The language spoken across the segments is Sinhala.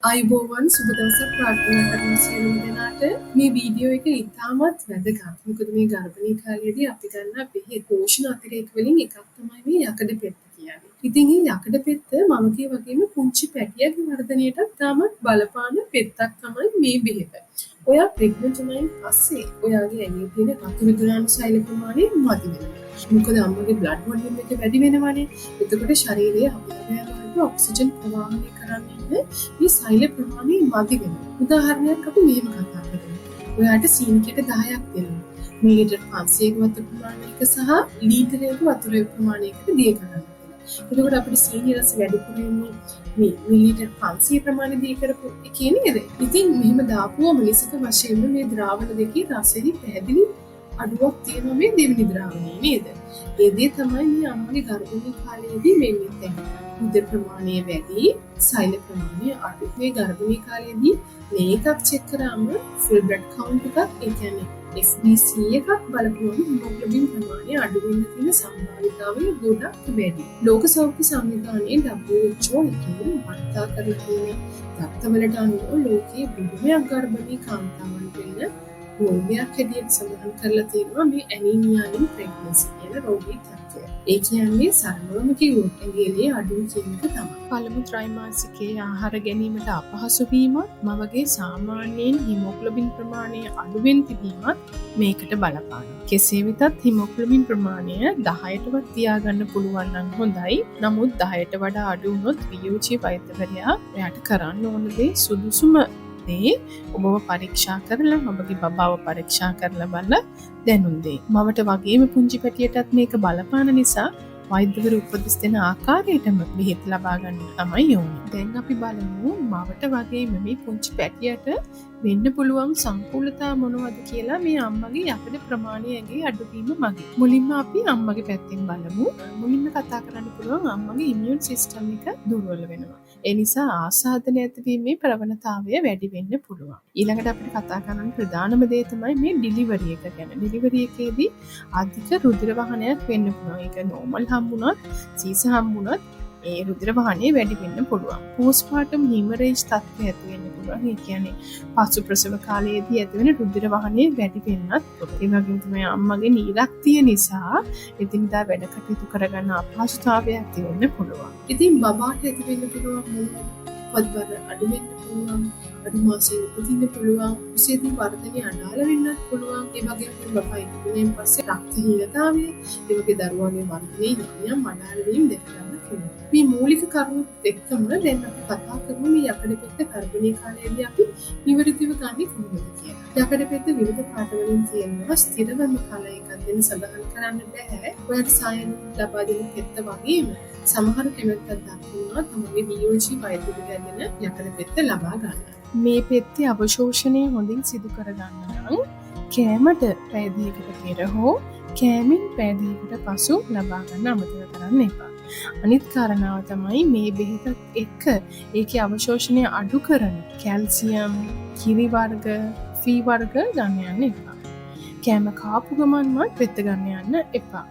ආයුබෝවන්, සුබ දවසක් ප්‍රාර්ථනා කරන සියලුම දෙනාට. මේ වීඩියෝ එක ඉතාමත් වැදගත්. මොකද මේ ගර්භණී කාලයේදී අපි ගන්නා බෙහෙත් පෝෂණ අතිරේක වලින් එකක් තමයි මේ යකඩ පෙත්ත කියන්නේ. ඉතින් මේ යකඩ පෙත්ත මවගේ වගේම පුංචි පැටියාගේ වර්ධනයටත් ඉතාමත් බලපාන පෙත්තක් තමයි මේ බෙහෙත. ඔයා ප්‍රෙග්නන්ට් වුණායින් පස්සේ ඔයාගේ ඇඟේ තියෙන රතු රුධිරාණු සෛල ප්‍රමාණය මදි වෙනවා. මොකද අම්මගේ බ්ලඩ් වොලියුම් එක වැඩි වෙනවනේ. එතකොට ශරීරයේ අවයවවලට ඔක්සිජන් ප්‍රවාහනය කරන්න ඉන්න මේ සෛල ප්‍රමාණය මදි වෙනවා. උදාහරණයක් අපි මෙහෙම කතා කරමු. ඔයාට සීනි කැට 10ක් දෙනවා. මිලිලීටර් 500ක වතුර ප්‍රමාණයක සහ ලීටරයක වතුර ප්‍රමාණයකට දිය කරන්න කියලා. එතකොට අපිට සීනි රස වැඩිපුර එන්නේ මේ මිලිලීටර් 500 ප්‍රමාණය දිය කරපු එකේ නේද? ඉතින් මෙහෙම දාපුවම නිසක වශයෙන්ම මේ ද්‍රාවණ දෙකේ රසෙහි පැහැදිලි අඩුවක් තියෙනවා මේ දෙවෙනි ද්‍රාවණයේ නේද? ඒ දේ තමයි මේ අම්මගේ ගර්භණී කාලයේදී වෙන්නේ දැන්. රුධිර ප්‍රමාණය වැඩි, සෛල ප්‍රමාණය අඩු. මේ ගර්භණී කාලයේදී මේ එකක් චෙක් කරාම ෆුල් බ්ලඩ් කවුන්ට් එකක්, ඒ කියන්නේ FBC එකක් බලපුවම හිමොග්ලොබින් ප්‍රමාණය අඩු වෙන්න තියෙන සම්භාවිතාවය ගොඩක් වැඩි. ලෝක සෞඛ්‍ය සංවිධානයේ WHO එකෙන් වාර්තා කරලා තියෙන දත්තවලට අනුව ලෝකයේ බොහොමයක් ගර්භණී කාන්තාවන්ට වෙන රෝගයක් හැටියට සඳහන් කරලා තියෙනවා මේ ඇනීමියා ඉන් ප්‍රෙග්නන්සි කියන රෝගී තත්ත්වය. ඒ කියන්නේ සරලවම කිව්වොත් ඇඟේ ලේ අඩුයි කියන එක තමයි. පළමු ත්‍රෛමාසිකයේ ආහාර ගැනීමට අපහසු වීමත්, මවගේ සාමාන්‍යයෙන් හිමොග්ලොබින් ප්‍රමාණය අඩුවෙන් තිබීමත් මේකට බලපානවා. කෙසේ වෙතත් හිමොග්ලොබින් ප්‍රමාණය 10ටවත් තියාගන්න පුළුවන් නම් හොඳයි. නමුත් 10ට වඩා අඩු වුණොත් වියෝජ්‍ය වෛද්‍යවරයා එයාට කරන්න ඕන දේ, සුදුසුම දේ, ඔබව පරීක්ෂා කරලා, ඔබගේ බබාව පරීක්ෂා කරලා බලලා දැනුම් දෙයි. මවට වගේම පුංචි පැටියටත් මේක බලපාන නිසා වෛද්‍යවරු උපදෙස් දෙන ආකාරයටම බෙහෙත් ලබා ගන්න තමයි ඕනේ. දැන් අපි බලමු මවට වගේම මේ පුංචි පැටියට වෙන්න පුළුවන් සංකූලතා මොනවද කියලා මේ අම්මගේ යකඩ ප්‍රමාණය ඇඟේ අඩුවීම මගින්. මුලින්ම අපි අම්මගේ පැත්තෙන් බලමු. මුලින්ම කතා කරන්න පුළුවන් අම්මගේ ඉමියුන් සිස්ටම් එක දුර්වල වෙනවා. ඒ නිසා ආසාදන ඇතිවීමේ ප්‍රවණතාවය වැඩි වෙන්න පුළුවන්. ඊළඟට අපිට කතා කරන්න ප්‍රධානම දේ තමයි මේ ඩිලිවරි එක ගැන. ඩිලිවරි එකේදී අධික රුධිර වහනයක් වෙන්න පුළුවන්. ඒක නෝමල් හම්බුනොත්, සීස හම්බුනොත් ඒ රුධිර වහනය වැඩි වෙන්න පුළුවන්. පෝස්ට්පාර්ටම් හිමරේජ් තත්ත්වය ඇති වෙන්න පුළුවන්. ඒ කියන්නේ පසු ප්‍රසව කාලයේදී ඇති වෙන රුධිර වහනය වැඩි වෙන්නත් පුළුවන්. ඒ වගේම තමයි අම්මගේ නිරක්තිය නිසා එදිනදා වැඩ කටයුතු කරගන්න අපහසුතාවයක් ඇති වෙන්න පුළුවන්. ඉතින් බබාට ඇති වෙන්න පුළුවන් මොනවද? උපත්බර අඩු වෙන්න පුළුවන්, අඩු මාසෙ උපදින්න පුළුවන්, කුසේදී වර්ධනය අඩාල වෙන්නත් පුළුවන්. ඒ වගේම බබා ඉපදුණෙන් පස්සේ රක්තහීනතාවය, ඒ වගේ දරුවන්ගේ වර්ධනයේ යම් යම් අඩාල වීම් දැක ගන්න පුළුවන්. මේ මූලික කරුණුත් එක්කම දැන් අපි කතා කරමු මේ යකඩ පෙත්ත ගර්භණී කාලයේදී අපි නිවැරදිව ගන්නේ කොහොමද කියලා. යකඩ පෙත්ත විවිධ පාට වලින් තියෙනවා. ස්ථිරවම කලර් එකක් දෙන්න සඳහන් කරන්න බැහැ. ඔයාට සායන ලබා දෙන පෙත්ත වගේම සමහර කැමැත්තක් දක්වනවා තමන්ගේ වියෝජී වෛද්‍යවරයා දෙන යකඩ පෙත්ත ලබා ගන්න. මේ පෙත්තේ අවශෝෂණය හොඳින් සිදු කරගන්න නම් කෑමට පැය 2කට පෙර හෝ කෑමෙන් පැය 2කට පසු ලබා ගන්න අමතක කරන්න එපා. අනිත් කාරණාව තමයි මේ බෙහෙතත් එක්ක ඒකේ අවශෝෂණය අඩු කරන කැල්සියම්, කිරි වර්ග, ෆී වර්ග ගන්න යන්න එපා. කෑම කාපු ගමන්ම පෙත්ත ගන්න යන්න එපා.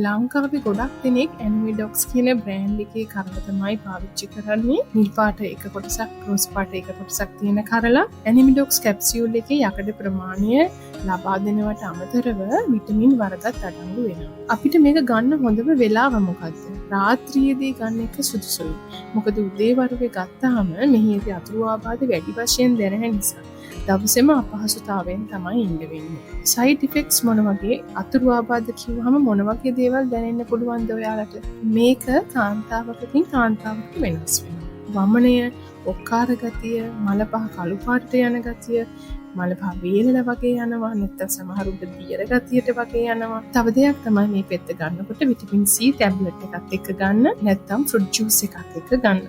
ලංකාවේ ගොඩක් දෙනෙක් ඇනිමිඩොක්ස් කියන බ්‍රෑන්ඩ් එකේ කරල තමයි පාවිච්චි කරන්නේ. නිල් පාට එක කොටසක්, රෝස් පාට එක කොටසක් තියෙන කරලා. ඇනිමිඩොක්ස් කැප්සියුල් එකේ යකඩ ප්‍රමාණය ලබා දෙනවට අමතරව විටමින් වර්ගත් අඩංගු වෙනවා. අපිට මේක ගන්න හොඳම වෙලාව මොකද්ද? රාත්‍රියේදී ගන්න එක සුදුසුයි. මොකද උදේ වරුවේ ගත්තාම මෙහි ඇති අතුරු ආබාධ වැඩි වශයෙන් දැනෙන නිසා දවසෙම අපහසුතාවයෙන් තමයි ඉන්න වෙන්නේ. සයිඩ් ඉෆෙක්ට්ස් මොන වගේ, අතුරු ආබාධ කිව්වහම මොන වගේ දේවල් දැනෙන්න පුළුවන්ද ඔයාලට? මේක කාන්තාවකකින් කාන්තාවකට වෙනස් වෙනවා. වමනය, ඔක්කාර ගතිය, මල පහ කළු පාටට යන ගතිය, මල පහ වේලලා වගේ යනවා, නැත්නම් සමහරුන්ට දියර ගතියට වගේ යනවා. තව දෙයක් තමයි මේ පෙත්ත ගන්නකොට විටමින් C ටැබ්ලට් එකත් එක්ක ගන්න, නැත්නම් ෆෘට් ජූස් එකක් එක්ක ගන්න.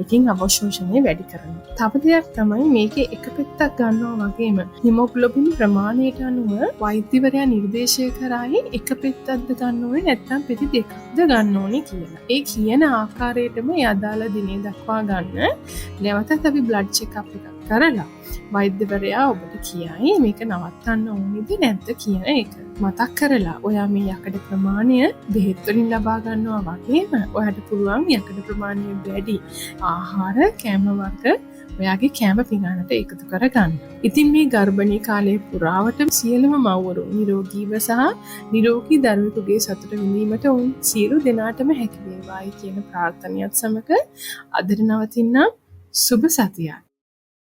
ඒකෙන් අවශෝෂණය වැඩි කරනවා. තව දෙයක් තමයි මේකේ එක පෙත්තක් ගන්නවා වගේම හිමොග්ලොබින් ප්‍රමාණයට අනුව වෛද්‍යවරයා නිර්දේශය කරයි එක පෙත්තක්ද ගන්න ඕනේ නැත්නම් පෙති දෙකක්ද ගන්න ඕනේ කියලා. ඒ කියන ආකාරයටම ඒ අදාළ දිනේ දක්වා ගන්න. නැවතත් අපි බ්ලඩ් චෙක් අප් එකක් කරලා වෛද්‍යවරයා ඔබට කියයි මේක නවත්තන්න ඕනේද නැද්ද කියන එක. මතක් කරලා ඔයා මේ යකඩ ප්‍රමාණය බෙහෙත් වලින් ලබා ගන්නවා වගේම ඔයාට පුළුවන් යකඩ ප්‍රමාණය වැඩි ආහාර, කෑම වර්ග ඔයාගේ කෑම පිඟානට එකතු කරගන්න. ඉතින් මේ ගර්භණී කාලය පුරාවට සියලුම මව්වරුන් නිරෝගීව සහ නිරෝගී දරුවෙකුගේ සතුට විඳීමට ඔවුන් සියලු දෙනාටම හැකි වේවායි කියන ප්‍රාර්ථනයත් සමග අදට නවතින්නම්. සුබ සතියක්.